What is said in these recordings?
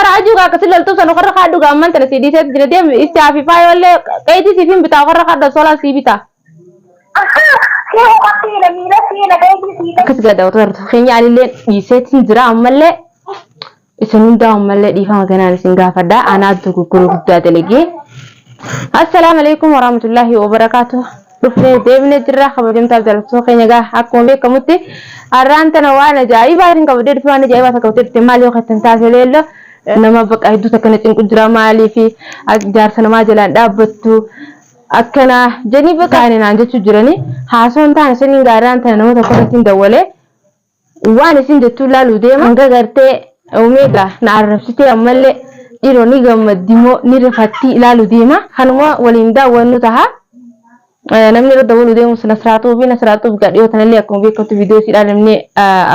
Raajuu gaa akkasi loltuu san ofarra kaadhu gaa amman tana sii dhiiseeti jira deemi itti hafi faayollee qeetii siif hin bitaa ofarra kaadhu soolaa sii bitaa. Sii hukattiina miila siina qeetii sii ta'e. Akkas gaa daawwattoota keenya anillee dhiiseetiin jira ammallee isin hundaa ammallee dhiifama ganaan isin gaafadha anaa dogoggora guddaa dalagee. Assalaamu alaikum warahmatullahi wabarakaatuh. Dhufnee deebinee jirra kabajamtaaf jaallattoota keenya gaa akkuma beekamutti har'aan tana waan ajaa'ibaa isin qabadhee dhufe waan ajaa'ibaa isa qabatee dhufte maal yoo kettan taate leello nama bakka hedduu takka na cinqu jira maaliif jaarsa namaa jalaan dhaabbattu akkana jedhanii bakka ani naan jechuu jiranii haasoon taane saniin gaarraan tana nama tokko irratti hin dawwalee waan isin jettuu laaluu deema hanga gartee omeega na arrabsitee ammallee dhiroo ni gammaddi moo ni rifatti ilaalu deema kanuma waliin daawwannu taha. Namni irra dawwaluu deemus Nasraatuu fi Nasraatuu gaa dhiyoo tanallee akkuma beekamtu viidiyoo isiidhaa namni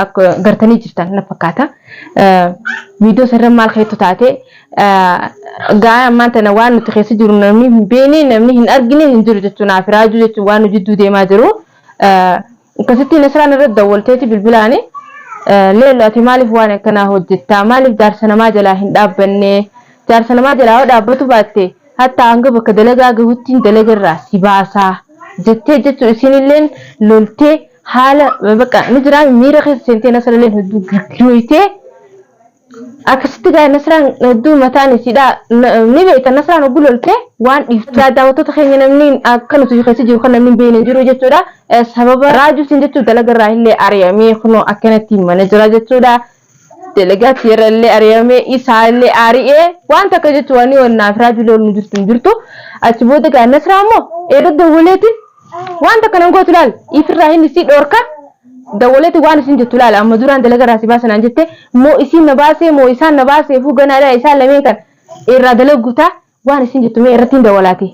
akka gartanii jirtan na fakkaata. Viidiyoo sarara maal keettu taate gaa ammaan tana waan nuti keessa jiru namni hin beekne namni hin argine hin jiru jechuun naaf raajuu jechuun waan nu jidduu deemaa jiru. Akkasitti Nasraan irra dawwalteeti bilbilaani Leello ati maaliif waan akkanaa hojjettaa maaliif jaarsa namaa jalaa hin dhaabbanne jaarsa namaa jalaa yoo dhaabbatu baatte hattaa hanga bakka dalagaa gahuttiin dalaga irraa si baasaa jettee jechuu isiinilleen loltee haala bakka ni jiraa miira keessa seentee Nasralleen hedduu girgirooytee Akkasitti gaa Nasraan hedduu mataan isiidha ni beekta Nasraan hogguu lolte waan dhiiftu. Daawwattoota keenya namni akka nuti keessa jiru kan namni hin beekne hin jiru jechuudha. Sababa raajuu siin jechuun dalaga irraa illee ari'amee kunoo akkanatti mana jira jechuudha. Dalagaatti irra illee ari'amee isaa illee ari'ee waan takka jechuun waan wannaaf raajuu illee nu jirtu hin jirtu. Achi booda gaa Nasraa immoo erga dawwaleetiin Waan takka nan gootu laal ifirraa inni si dhorka dawwaleeti waan isin jettu laal amma duraan dalaga irraa si baasa naan jette moo isiin na baasee moo isaan na baasee fuu ganaadha isaan lameen kan irraa dalagu ta'a waan isin jettu mee irratti hin dawwalaati.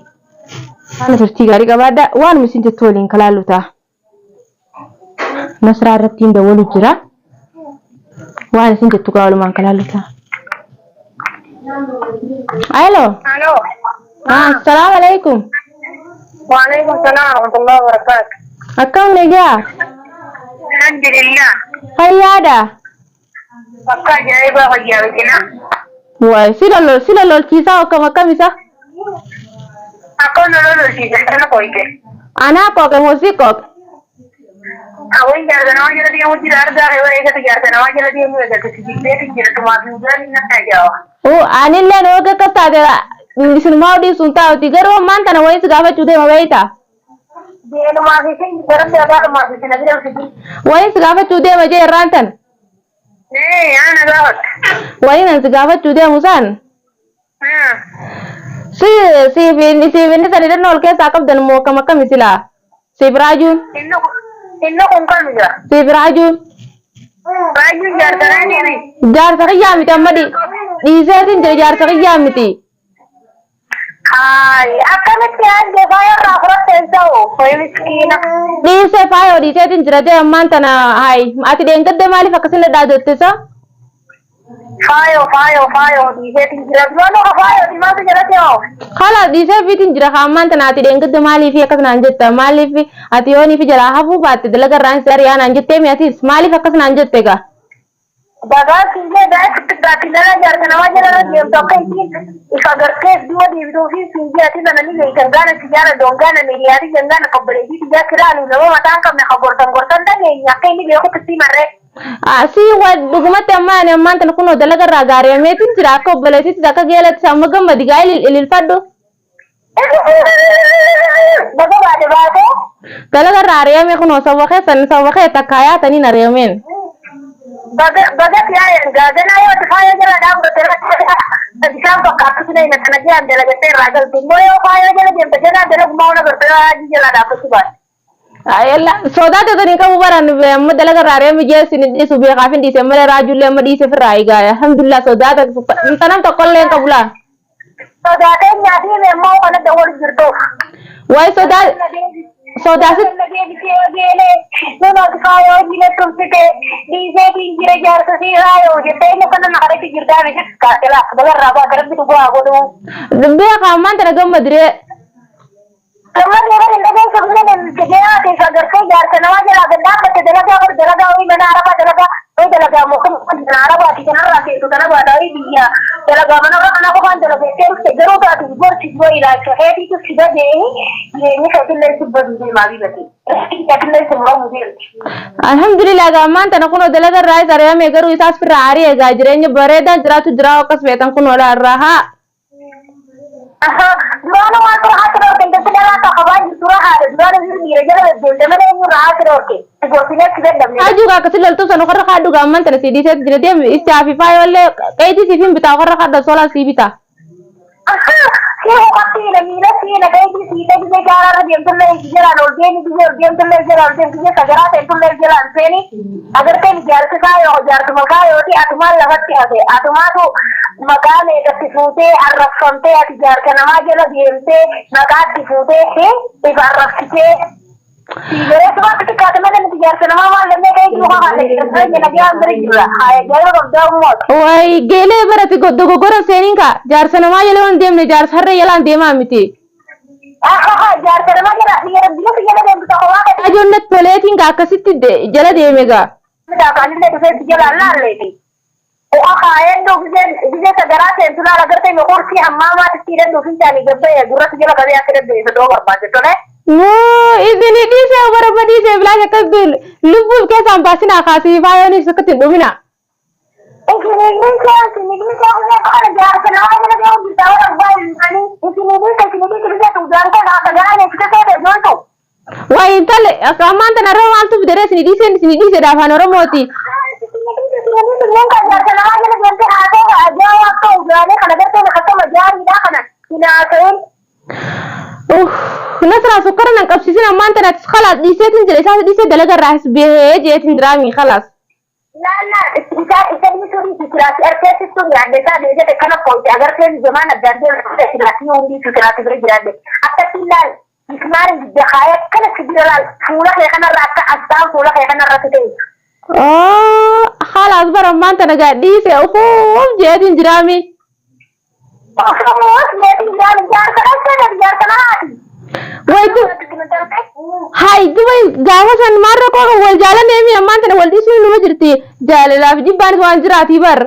Faana turtii gaarii qabaadha waanuma isin jettu waliin kalaallu ta'a. Nasraa irratti hin dawwalu jira. Waan isin jettu gaa walumaan kalaallu ta'a. Alo. Alo. Assalaamu alaikum. Waalaikum salaam warahmatullahi wabarakatuh. Akkam nagaa? Alhamdulillah. Fayyaadha. Bakka ajaa'ibaa fayyaa biqilaa. Waay si lolol si lololchiisaa akkam akkam isa? Akka nu lololchiisan kana qoyte. Anaa qooqe moo si qooqe? Hawwiin jaarsa namaa jala deemuu jira argaa kee bara eessatti jaarsa namaa jala deemuu eegalte si jibbeetiin jira tumaa fi udaan inni akka ajaa'iba. Uu anillee nu akka akkas taate isinumaa dhiisuun hin taa'uti garuu ammaan tana wayii si gaafachuu deema beektaa? Deelumaa fi sin garamti agaarumaa fi sin abira fi. Wayii si gaafachuu deema jee irraan tana. Ee ana gaafatta. Wayiin an si gaafachuu deemu san si siif inni siif inni san hidhannoo ol keessaa qabdan immoo akkam akkami silaa siif raajuun Inni kun inni kun kami jira? siif raajuun Raajuun jaarsa raadiimi. jaarsa kiyyaa miti amma dhiiseetiin jira jaarsa kiyyaa miti. Hayi akkamitti hanga faaya irraa fudhatte hin ta'u hoyi miskiina. Dhiisee faayoo dhiiseetiin jira jee ammaan tana hayi ati dheengadda maaliif akkasin dhadhaadatte isa? Faayoo faayoo faayoo dhiiseetiin jira duraan ka faayoo dhimaatu jalatti hoo. Kala dhiisee fiitiin jira ka ammaan tana ati dheengadda maaliif akkas naan jetta maaliif ati yoonii fi jalaa hafuu baatte dalaga irraan si ari'aa naan jettee mi atis maaliif akkas naan jette gaa? Bagaa siin jee daa'imti xiqqaatti jaarsa namaa jala irra deemtu akka isiin ifa gartee du'a deebituu fi siin jee ati nana ni beektan gaana si jaala doongaana miiriyaati jangaana obboleettii tiyyaa kiraalu nama mataa hin qabne ka gorsan gorsan dhageenya akka inni beekutti si marree. Si wa dhugumatti amma ani ammaan tana kunoo dalaga irraa gaari'ameetiin jira akka obboleettiitti akka geelattis amma gammadi gaa ililfadhu. Baga baate baate. Dalaga irraa ari'ame kunoo sababa keessan sababa kee takkaa yaataniin ari'ameen. Baga baga siyaayan gaaganaa yoo ati faaya jala dhaabbatte irratti bishaan fakkaattu sina hin kana jaan dalagattee irraa galtu immoo yoo faaya jala deemte jalaa dalagumaa ona gartee haajii jala dhaabbachuu baate. Ayella sodaa teetan hin qabu baran amma dalaga irraa ari'ame jee isin hin dhiisu beekaaf hin dhiise malee raajullee amma dhiise firraa egaa alhamdulillah sodaa tanam tokkollee hin qabu laa. Sodaatee nyaatii immoo kana dawwalu jirtuuf. Wayi sodaa sodaa si beeka ammaan tana gammadiree. Gammadee bara hin dhageessu biyya namticha keessa agartee jaarsa namaa jalaa gad dhaabbatte dalagaa bar dalagaa wayii mana arabaa dalagaa wayii dalagaa mootummaa mana arabaati kanarraa seentu kana baata wayii biyya Dalagaa mana irra kana qofaan dalageessee dhufte garuu taatu gorsi dura ilaalcha keetiitu si badeeni jireenyi keetillee si baduu deemaa bibate. Keetillee si muramuu deemti. Alhamdulillah egaa ammaan tana kunoo dalaga irraa isa ari'ame garuu isaas firraa ari'e egaa jireenya bareedaan jiraatu jiraa akkas beekan kunoo irraa haa. Duraanuu maaltu rahaa si dhorke intalti dhalaa akka qabaa jirtu rahaadha duraanuu iyyuu dhiira jala deddeemte malee eenyu rahaa si dhorke si gorsinee si dadhabne. Hajuu gaa akkasi loltuu san ofarra kaadhu gaa ammaan tana sii dhiiseet jira deem itti hafi faayollee qeetii siif hin bitaa ofarra kaadhu soolaa sii bitaa. Si hukatti na miila si na qeetii si ta'e gisee gaaraarra deemtullee si jalaan ol deemi gisee ol deemtullee jalaan ol deemi gisee sagaraa seentullee jalaan seeni agartee jaarsi kaayoo jaarsuma kaayooti atumaan lafatti hafe atumaatu Maqaa meeqa itti fuutee arrabsamtee ati jaarsa namaa jala deemtee maqaa itti fuutee if arrabsitee sii garee sumaatti xiqqaate malee nuti jaarsa namaa maal jennee ka'ee jiru kakaadha jedha jireenya nagaa bira jirra haa ajaa'iba qabdaa ummoota. Wayi geelee barati dogoggora seeniin kaa jaarsa namaa jala waan deemne jaarsa harree jalaan deemaa miti. Jaarsa namaa jala dhiira bifa jala deemtu tokko waa ta'e. Ajoon natti toleetiin kaa akkasitti jala deeme gaa. Anillee dhufee si jalaan laalleeti. U'a kaayadhu gizeen gizee sagaraa seentu laal agartee mi kursii hammaamaa sitti hidhadhu fincaanii gabba'e gurratti jala qabee akka dandeessu ta'uu barbaadde tole. Woo isini dhiisee barba dhiisee bilaash akkas lubbuuf keessaan baasinaa kaasii faayoonis akkatti hin dhumina. Isinii dhiisee isinii dhiisee gizee kana jaarsa namaa jala deemu jirta warra abbaa ilmaanii isinii dhiise isinii dhiise gizee tuudaan kana sagaraa neessite seete ijooltu. Waa intalle akka ammaan tana irra maaltu fidere isinii dhiiseen isinii dhiisedha afaan Oromooti. Nasraa sukkara nan qabsiisin ammaan tana atis khalaas dhiiseetin jira isaas dhiisee dalaga irraa as bahee jeetin jiraami khalaas. Mismaara ibidda kaayee akkana si bira laal fuula kee kanarra akka asxaan fuula kee kanarratti ta'e. Oo khalaas bara ammaan tana gaa dhiise ufuuf jeetiin jiraami. Ufuuf jeetiin jiraami jaarsa dhaltee jaarsa namaati. Wayitu hay duba gaafa san maal rakkoo qabu wal jaalanneemi ammaan tana wal dhiisuun numa jirti jaalalaaf jibbaanis waan jiraatii bar.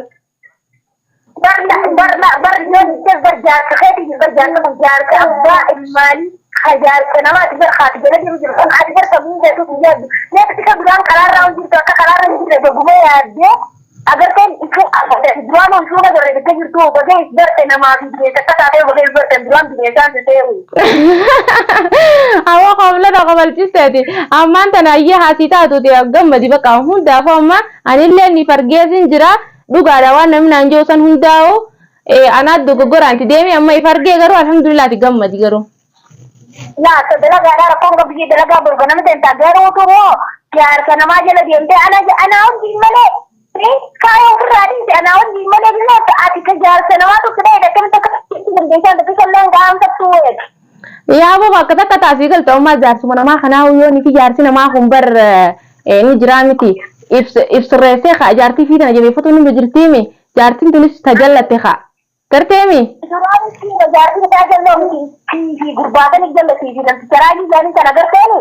Bar bar bar yoo jettee bar jaarsa keetii bar jaarsa kun jaarsa abbaa ilmaanii ka jaarsa namaati bar haati jala jiru jiru kun ati bar sammuu keetuu hin yaaddu. Mee isa duraan karaarraa hin jirtu akka karaarra hin jirre dogumee yaaddee agarteen ifu duraan ol fuula garee bakka jirtu bagee is barte namaa fi bineensa akka taatee bagee is barte duraan bineensaan si seeru. Awwa qomla qomalchiisteeti. Ammaan tana ayyee haasii taatuuti gammadi bakka hundaafuu amma anillee ni fargeesin jira. Dhugaadha waan namni naan jedhu san hundaa'u anaa dogoggoraan itti deeme amma if argee garuu alhamdulillah ati gammadi garuu. Laa akka dalagaadhaa rakkoon qabdu ishee dalagaa boru ganama seentaa garuutu moo jaarsa namaa jala deemtee ana anaa wajjin malee kaayoo ofirraa dhiise anaa wajjin malee billee ati ka jaarsa namaa tokko dha'e akkamitti akka itti dandeessaa takka sallaan qaamsattuu wayeeti. Yaa baba akka takka taasii galta ummaa jaarsuma namaa kanaa yoo ni fi jaarsi namaa kun bar ni jiraa miti if sirreessee kaa jaartii fi tana jabeeffatu ni jirtiimi jaartiin tunis tajallatte kaa garteemi. Duraan siima jaartiin isaa jalloo miti sii fi gurbaatanii jalla sii fi namticha raajii jaanii sana garteeni.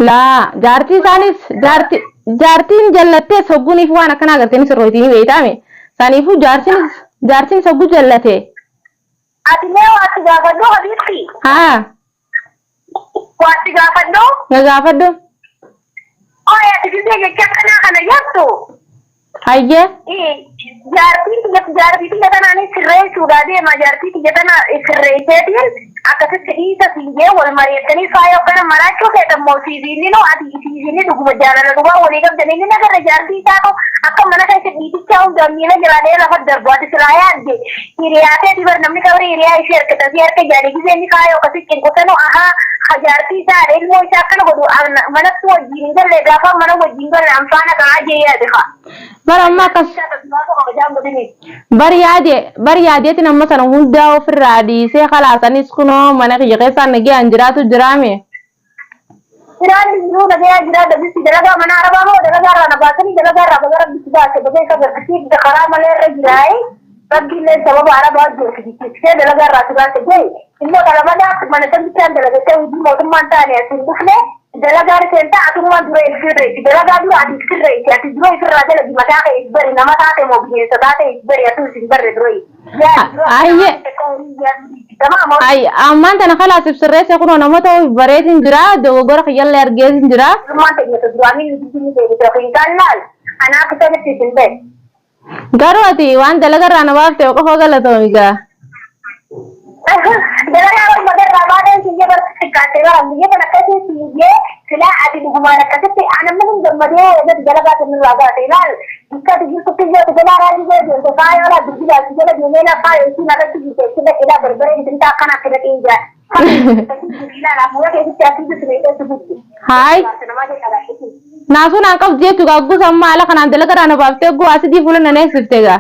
Laa jaartii isaanis jaarti jaartiin jallattees hogguuniif waan akkanaa gartee ni sirrooyti ni beeytaame saniifuu jaarsinis jaarsinis hogguu jallate. Ati mee waa si gaafadhu habiibti. Haa. Waa si gaafadhu. Na gaafadhu. Qoy ati gisee jecha akkanaa kana jettu. Hayyee. Jaartiin tiyya jaartii tiyya tanaan sirreessuudhaa deema jaartii tiyya tana sirreesseetiin akkasitti dhiisa siin jee wal mari'attanii faaya akkana maraachuu feetan moo siif inni noo ati siif inni dhuguma jaalala dhugaa walii qabdan inni nagarra jaartii isaatu akka mana keessa dhiitichaa hundaan miila jalaa dha'ee lafa darbu ati silaa yaadde Hiriyaa teeti bar namni qabrii hiriyaa ishii harkata si harka jaali gizee inni kaayoo akkasi cinqu sanu ahaa ka jaartii isaa haadha ilmoo isaa akkana godhu manatti wajjiin hin galle gaafa mana wajjiin galle an faana ka'aa jee yaade kaa. Bar amma akkas Isaa ta duraa tokko kabajaan godhini. bar yaade bar yaadeetiin amma sana hundaa ofirraa dhiisee khalaas anis kunoo mana kiyya keessaan nagayaan jiraatu jiraame. Jiraan jiruu nagayaa jiraa dabisi dalagaa mana arabaa moo dalagaa irraa na baasanii dalagaa irraa baga rabbi si baase baga isa gargisiifte karaa malee irra jiraayi. Rabbiillee sababa arabaa jirtu jijjiirsee dalagaa irraa si baase jee immoo dhala madaa mana san bichaan dalagattee hojii mootummaan taane as hin dhufne dalagaan seentaa atummaan dura if sirreessi dalagaa dura ati if sirreessi ati dura ifirraa dalagi mataa kee if bari nama taate moo bineensa taate if bari atuu if hin barre dura yaadi dura ati Ayyee. namaa xiqqoo horii yaaduu dhiisi tamaam Ay, ammaan tana kalaas if sirreesse kunoo nama ta'uu bareetin jira dogoggora kiyyallee argeetin jira. Ilmaan teenya ta duraanii nuti ni deebite ofiin kaan laal anaa akka sanitti isin ta'e. Garuu ati waan dalaga irraa na baafte qofa galatoomi gaa. Dalagaa barbaade irraa baadeen siyyee bar xiqqaattee bara biyya kana akkasii siyyee silaa ati dhugumaan akkasitti anamma hin gammadee eegatti dalagaa sun irraa baate ilaal bikka ati jirtutti iyyoo ati jalaa raajii jala deemte faayoo laa bilbilaa si jala deemee laa faayoo isiin irratti jirte itti dhaqi laa barbareen isin taa akkana akka dhaqee ijaa ilaal hafuura keessatti asii jirtu meeshaa si guddi. Haay. Namaa jedha laafisi. Naasuu naan qabdu jechuu gaa gusa amma haala kanaan dalaga irraa na baaftee guu asidii fuula na neessifte gaa.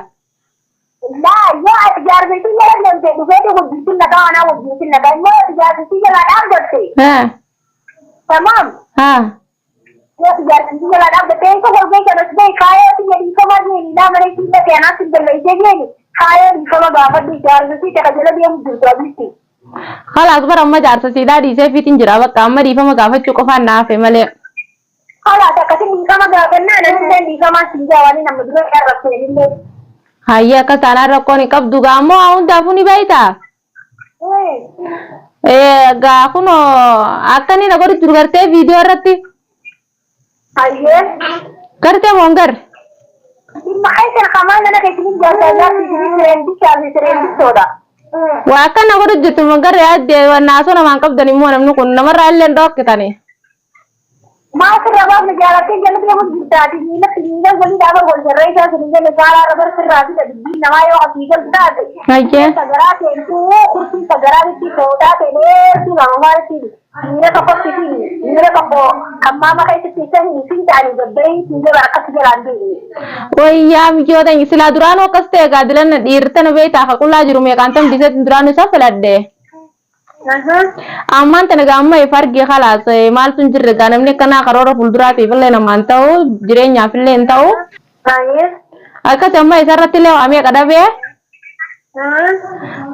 Laa yoo ati jaarsitii jala deemte dhufeeti wajjin nagaa anaa wajjin nagaa immoo ati jaarsitii jala dhaabbatte. Haa. Tamaam. Haa. Yoo ati jaarsitii jala dhaabbatte eessa golgee kanas bee kaayoo tiyya dhiifamaa jeeni laa mana isiin dhaqee anaaf hin balleessee jeeni kaayoo dhiifama gaafadhu jaarsitii taka jala deemu jirtu abitti. Kalaas bara amma jaarsa siidhaa dhiisee fiitiin jira bakka amma dhiifama gaafachuu qofaan na hafe malee. Kalaas akkasiin dhiifama gaafannaa namni dhiifamaa siin jaawanii nama dura arrabsee illee. Hayyee akkas taanaan rakkoon hin qabdu gaa ammoo haa hundaafuu ni beektaa? Gaa kunoo akka inni na godhu jiru gartee viidiyoo irratti Hayyee. gartee moo hin garre? Dhimma keessan kamaa mana keessanii jaarsaa jaarsi isinii sireen bichaa fi sireen bichoodha. Waa akka na godhu jirtu moo hin garre yaaddee naasoo namaan qabdan immoo namni kun namarraa illee hin dhokkitani. Maal sirra baafne jaalattee jala deemu jirtaati miila miila walii dhaaban wal jarree isaa sun jala saalaa rabar sirraa fi dubbiin namaa yoo asii galtu taate. Hayyee. Sagaraa seentuu kursiin sagaraa bitti footaa seeneertii maamaatti miila tokkotti fi miila tokko hammaama keessatti isa hin fincaanii gabbayii siin jala akkasi jalaan deemu. Wayyaa mijoota silaa duraanuu akkas ta'e gaa dilanna dhiirtana beektaa akka qullaa jiru meeqaan tam dhiisetti duraanuu isa filadhe. Ammaan tana gaa amma if arge kalaas maaltu hin jirre gaa namni akkanaa karoora fuulduraatiif illee namaan ta'u jireenyaaf illee hin ta'u. Akkasi amma isarratti illee waa meeqa dhabee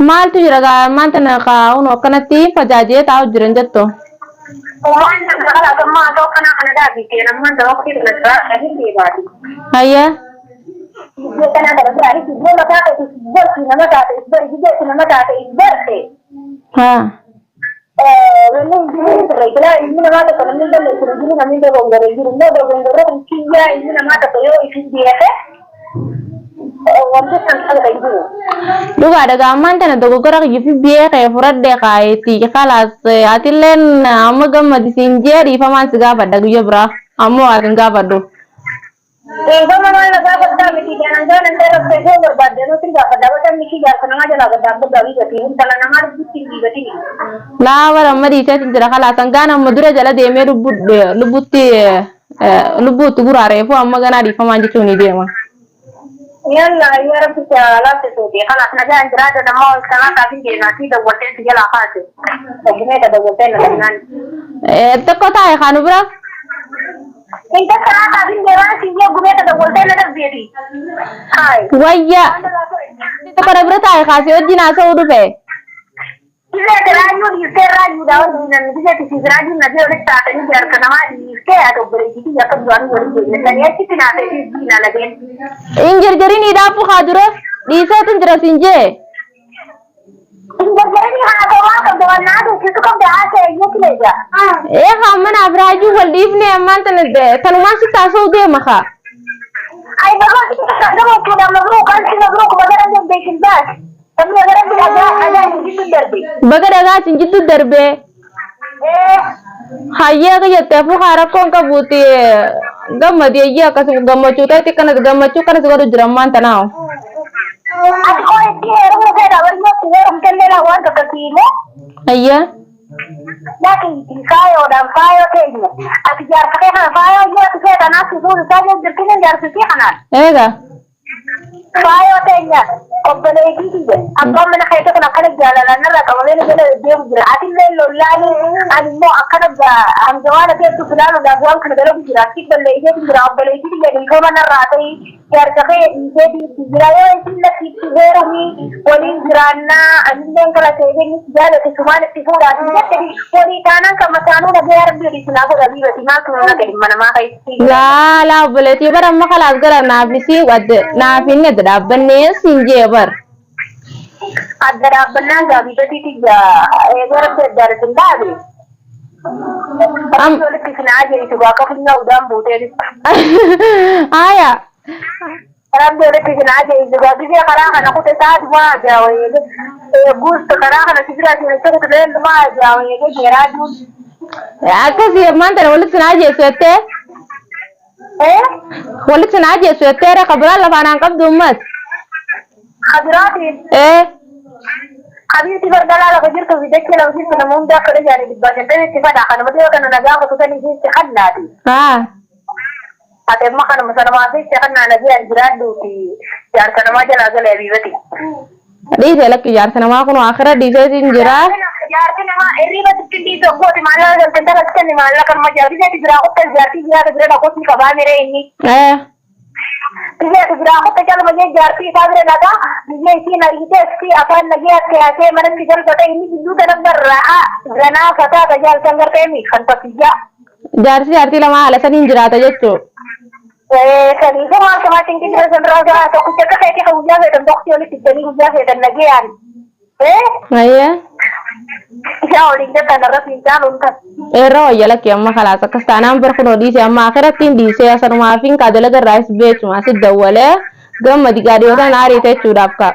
maaltu jira gaa ammaan tana kaa'uun akkanatti fajaajee taa'u jiran jettu. Waan kana kalaas amma ta'u kana kana dhaabite namman ta'u kana biraa hin deebaati. Hayyee. Iddoo kana kana biraa iddoo mataa keetii gorsi nama taate bari nama taate barte. Haa. Wanni hin jiru siree ilmi namaa tokko namni balleessu hin jiru namni dogongore hin jiru immoo dogongorra kun kiyyaa ilmi namaa tokko yoo isin beeke wanti san qabu hin jiru. Dhugaadha gaa ammaan tana dogoggora kiyya fi beekee fudhadhe kaayetti kalaas atilleen amma gammadi siin jee dhiifamaan si gaafadha guyya biraa ammoo ati hin gaafadhu. Dhiifama maal na gaafattaa miti kanan gaanan darabte yoo barbaadde nuti gaafadha wata miti jaarsa namaa jalaa gadda abba gaarii gatii intala namaa dubbitti hin dhiibatini. Laa bara amma dhiiseetiin jira kalaas hangaan amma dura jala deemee lubbutti lubbuutti guraareefu amma ganaa dhiifamaan jechuun ni deema. Yalla yaa rabbi laafisuuti kalaas nagaan jiraata dammoo sanaa kaafin deemaa si dawwaltee si jalaa kaase. Ogumee dawwaltee na dhabnaan. Tokko taa'e kaanu bira. Inta sanaa kaafin deemaa si ogumee dawwaltee na dhabdeeti. Haay. Wayya tokko na bira taa'e kaasee wajjin haasa'uu dhufe. Biyya raayuu dhiiftee raayuudhaa waliin namni biyya tisiif raayuun na biyya walitti taatanii jaarsa namaa dhiiftee ati obboleettii akka duraanii waliin deemtanii achitti naa ta'e diina lageen. Hin jarjarinii dhaabbu kaa dura dhiiseetin jira siin jee. Hin jarjarinii haa ta'u qabda waan naa dubbisitu qabda haa ta'e iyyuu kileeja. Ee haa mana raajuu wal dhiifne ammaan tana tanumaan sitti haasa'uu deema kaa. Ay mabruuk mabruuk anti mabruuk bagara dandeessin baas. Sabni bagara dhagaa dhagaa hin jidduu darbe. Baga dhagaa isin jidduu darbee. Hayyee akka jettee fuukaa rakkoon qabuuti gammadi eeyyee akkasuma gammachuu ta'etti akkanas gammachuu akkanas godhu jira ammaan tanaa. Ati koo itti heerumuu feeta warri itti heerumtellee laa waan tokko siimuu. Hayyee. Laki faayoodhaan faayoo keenya. Ati jaarsa kee kana faayoo yoo ati feeta naaf si fuudhu isaa yoo jirtini jaarsisii kanaan. Eega. Faayoo keenya obboleettii kiyya abbaan mana keessa kun akkana jaalalaan narraa qabamee na jala deemu jira. Atillee lollaanii ani immoo akkana hanga waan ati jettu filaaluudhaaf waan kana dalagu jira. Achi balleessee jira obboleettii kiyya dhiifama narraa ta'ii jaarsa kee dhiisee jira yoo isin lakki itti heerumi. Waliin jiraannaa anilleen kala ta'ee inni si jaalate sumaan itti fuudhaa si jette walii taanaan kan mataanuu nagaya Rabbi olii sinaa godha biibati maaltu nama gadi manamaa keessi. Laa laa obboleettii bara amma kalaas gara naaf isii adda naaf inni adda dhaabbannee siin jee bar. Adda dhaabbannaan gaabiibatii tiyya eega Rabbi addaan isin dhaabe. Rabbi walitti isin haa jeesu gaa akka funyoo udaan buutee jirtu. Aya. Rabbi walitti isin haa jeesu gaa gisee karaa kana kute saatumaa ajaawa eege. Guustu karaa kana si biraa isin achi kute leendumaa ajaawa eege jeeraa duun. Akkasii ammaan tana walitti isin haa jeessu jettee. Eh? Walitti isin haa jeessu jettee reeqa biraan lafaan haan qabdu ummas. Kabiraatiin. Ee. Habiibti bar dhalaa lafa jirtuu fi dachee lafa jirtu nama hundaa fedha jaanii 150 itti fadha kanuma dhiyoo tana na gaafatu sanii fi itti kannaati. Haa. Ati amma kanuma sanumaa fi itti kannaa nagayaan jiraadhuuti jaarsa namaa jalaa gali habiibati. Dhiise lakki jaarsa namaa kunoo akira dhiiseetiin jira. Jaarsi namaa hirriiba sitti hin dhiisu oggooti maallaqa galte intala si kenni maallaqa numa jaarsi seeti biraa kuttas jaartii biraa bira dhaqus ni qabaa miree inni. Ee. Biyya ati biraa kutte caluma jee jaartii isaa bira dhaqa biyya isiin ariitee si afaan nagee akka yaasee manatti galfate inni gidduu tana barraa'a ganaa fataa tajaaltan garteemi kan tafiyyaa. Jaarsi jaartii lamaa haala saniin jiraata jechuu. Saniifuu maal kamaa cinqii jira sanirraa gahaa tokkicha akka keetii kan guyyaa feetan boksii olitti iddanii guyyaa feetan nagayaan. Ayyee. Isaa waliin jettan irra siin caaluun tan. Irra wayya lakki amma kalaas akkas taanaan bar kunoo dhiise amma akirattiin dhiisee asanumaa fi kaa dalaga irraayis beechuma asit dawwalee gammadi gaa dhiyoo tana ariite jechuudhaaf kaa.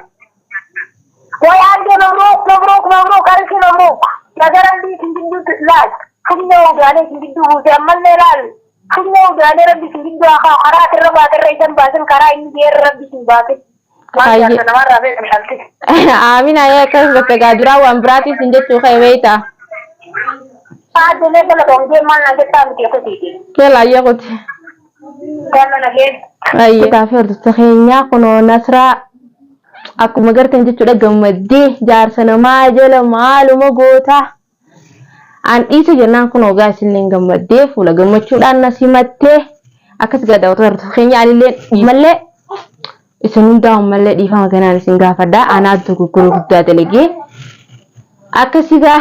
Way addee mabruuk mabruuk mabruuk arsi mabruuk. Naga rabbii isin gidduutti laal. Funyoo udaalee isin gidduu buuse ammallee laal. Funyoo udaalee rabbi isin gidduu haa kaa'u karaa ati irra baate irra isan baasin karaa inni jeerra rabbi isin baasin. Maal Hayyee. jaarsa namarraa beekan dhalti. Aamin ayee akkas bakka gaa duraa waan biraatii sin jechuu ka'e beeyta. Aadde mee galatoom jee maal naan jettaa miti kutiiti. Keela ayyee kuti. Ganna nageen. Ayyee. Taafii hordoftoota keenyaa kunoo Nasraa akkuma gartan jechuudha gammaddee jaarsa namaa jala maaluma gootaa. An dhiise jennaan kunoo gaa isinilleen gammaddee fuula gammachuudhaan na simattee akkas gaa daawwattoota hordoftoota keenya anillee mallee isin hundaa ammallee dhiifama ganaan isin gaafadha anaa dogoggora guddaa dalagee akkasii gaa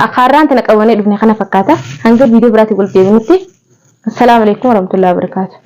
akaarraan tana qabannee dhufne kana fakkaata hanga viidiyoo biraatiin wal deebinutti assalaamu alaikum warahmatullahi wabarakaatu.